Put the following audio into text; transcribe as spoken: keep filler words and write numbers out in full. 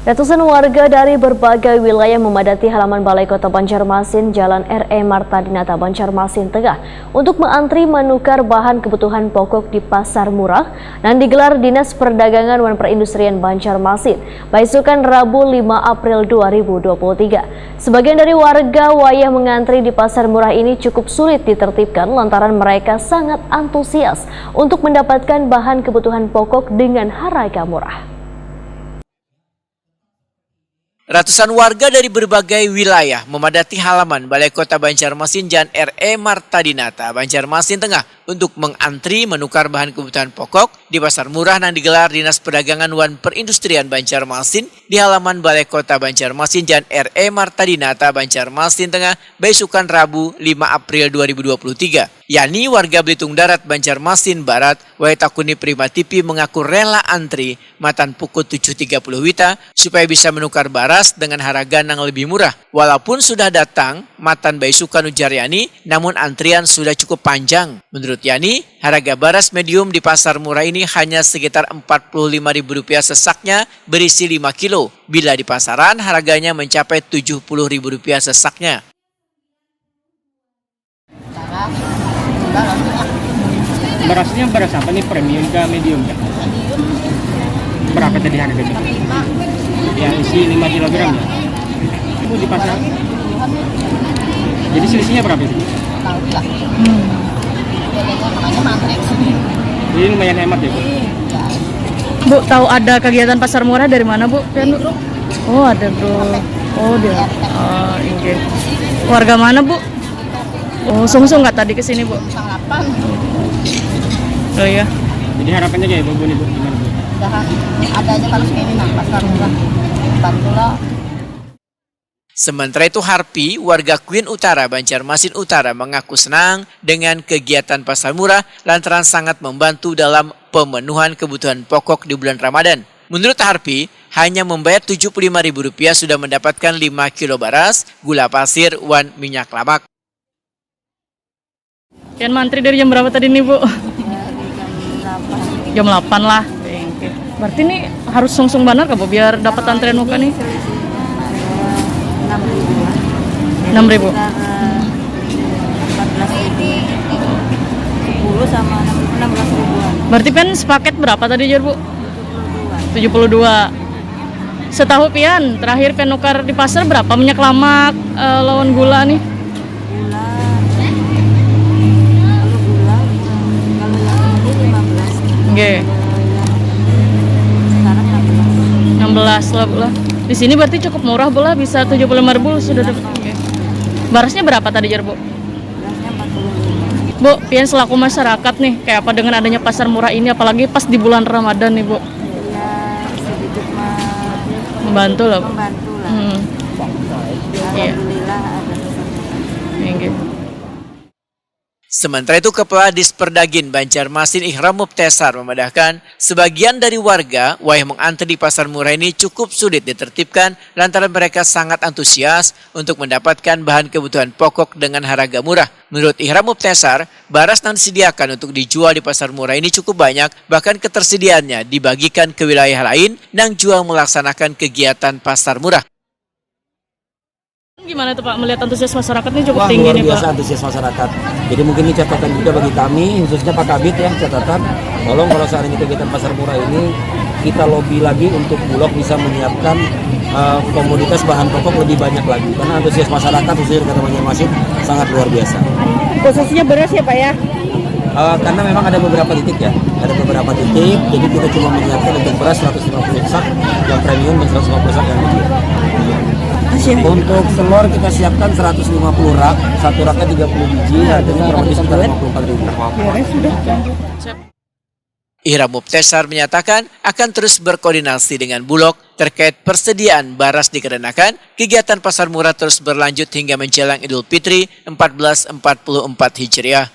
Ratusan warga dari berbagai wilayah memadati halaman Balai Kota Banjarmasin, Jalan R E Marta Dinata, Banjarmasin Tengah, untuk meantri menukar bahan kebutuhan pokok di Pasar Murah nang digelar Dinas Perdagangan wan Perindustrian Banjarmasin, baisukan Rabu lima April dua ribu dua puluh tiga. Sebagian dari warga wayah mengantri di Pasar Murah ini cukup sulit ditertibkan lantaran mereka sangat antusias untuk mendapatkan bahan kebutuhan pokok dengan harga murah. Ratusan warga dari berbagai wilayah memadati halaman Balai Kota Banjarmasin, Jalan R E Marta Dinata, Banjarmasin Tengah, untuk mengantri menukar bahan kebutuhan pokok di Pasar Murah nang digelar Dinas Perdagangan wan Perindustrian Banjarmasin di halaman Balai Kota Banjarmasin, Jalan R E Marta Dinata, Banjarmasin Tengah, baisukan Rabu, lima April dua ribu dua puluh tiga. Yani warga Belitung Darat, Banjarmasin Barat, Waitakuni Prima T V, mengaku rela antri matan pukul tujuh tiga puluh wita supaya bisa menukar baras dengan harga nang lebih murah. Walaupun sudah datang matan baisukan, ujar Yani, namun antrian sudah cukup panjang. Menurut Yani, harga baras medium di Pasar Murah ini hanya sekitar empat puluh lima ribu rupiah sesaknya, berisi lima kilo. Bila di pasaran, harganya mencapai tujuh puluh ribu rupiah sesaknya. Berasnya beras apa nih, premium kah, medium kah? Berapa tadi harganya? Yang isi lima kilogram ya? Bu, di pasar. Jadi selisihnya berapa itu? Jadi lumayan hemat ya, Bu? Bu, tahu ada kegiatan Pasar Murah dari mana, Bu? Pian, Bu? Oh, ada, Bro. Oh, dia. Oh, oke. Warga mana, Bu? Oh, sungsung nggak tadi ke sini, Bu? Tanggapan. Oh iya. Jadi harapannya kayak ibu nih, Bu, gimana, Bu? Udah ada aja kalau segini, nah, Pasar Murah. Bantulah. Sementara itu, Harpi, warga Queen Utara, Banjarmasin Utara, mengaku senang dengan kegiatan Pasar Murah lantaran sangat membantu dalam pemenuhan kebutuhan pokok di bulan Ramadan. Menurut Harpi, hanya membayar tujuh puluh lima ribu rupiah sudah mendapatkan lima kilo baras, gula pasir, wan minyak lamak. Pian mantri dari jam berapa tadi nih, Bu? Jam delapan lah. Oke. Berarti ini harus sungsung banar kah, Bu, biar dapat antrian muka nih? Enam ribu. Enam ribu. Sekitar empat belas ribu. Sepuluh sama enam belas ribuan. Berarti pian sepaket berapa tadi, jar, Bu? Tujuh puluh dua. Setahu pian, terakhir pian nukar di pasar berapa minyak lamak eh, lawan gula nih? Gula, kalau gula, kalau yang ini lima belas. Nggih. Kalau yang sekarang enam belas. Enam belas lah, Bu, lah. Di sini berarti cukup murah, Bu, lah, bisa tujuh puluh lima ribu sudah dapat. Oke. Barasnya berapa tadi, jar, Bu? Belasnya empat puluh lima. Bu, pian selaku masyarakat nih, kayak apa dengan adanya pasar murah ini, apalagi pas di bulan Ramadan nih, Bu? Ya, sedikit me- Membantu lah, Bu. Membantu lah. Hmm. Iya. Alhamdulillah ada sesuatu. Nggih. Sementara itu, Kepala Disperdagin Banjarmasin, Ihram Mubtesar, memandahkan sebagian dari warga wayah mengantri di Pasar Murah ini cukup sulit ditertibkan lantaran mereka sangat antusias untuk mendapatkan bahan kebutuhan pokok dengan harga murah. Menurut Ihram Mubtesar, baras yang disediakan untuk dijual di Pasar Murah ini cukup banyak, bahkan ketersediaannya dibagikan ke wilayah lain yang juga melaksanakan kegiatan Pasar Murah. Gimana tuh, Pak, melihat antusias masyarakat ini cukup Wah, tinggi luar nih, Pak? Biasa antusias masyarakat. Jadi mungkin ini catatan juga bagi kami, khususnya Pak Kabid ya, catatan. Tolong kalau seandainya kegiatan Pasar Murah ini, kita lobby lagi untuk Bulog bisa menyiapkan uh, komoditas bahan pokok lebih banyak lagi. Karena antusias masyarakat khususnya di Kota Banjarmasin sangat luar biasa. Khususnya beras ya, Pak, ya? Uh, karena memang ada beberapa titik ya, ada beberapa titik, jadi kita cuma menyiapkan untuk beras seratus lima puluh sak yang premium dan seratus lima puluh sak yang medium. Untuk telur kita siapkan seratus lima puluh rak, satu raknya tiga puluh biji, harganya kurang lebih sekitar lima puluh empat ribu. Ihram Mubtesar menyatakan akan terus berkoordinasi dengan Bulog terkait persediaan baras dikarenakan kegiatan Pasar Murah terus berlanjut hingga menjelang Idul Fitri empat belas empat puluh empat Hijriah.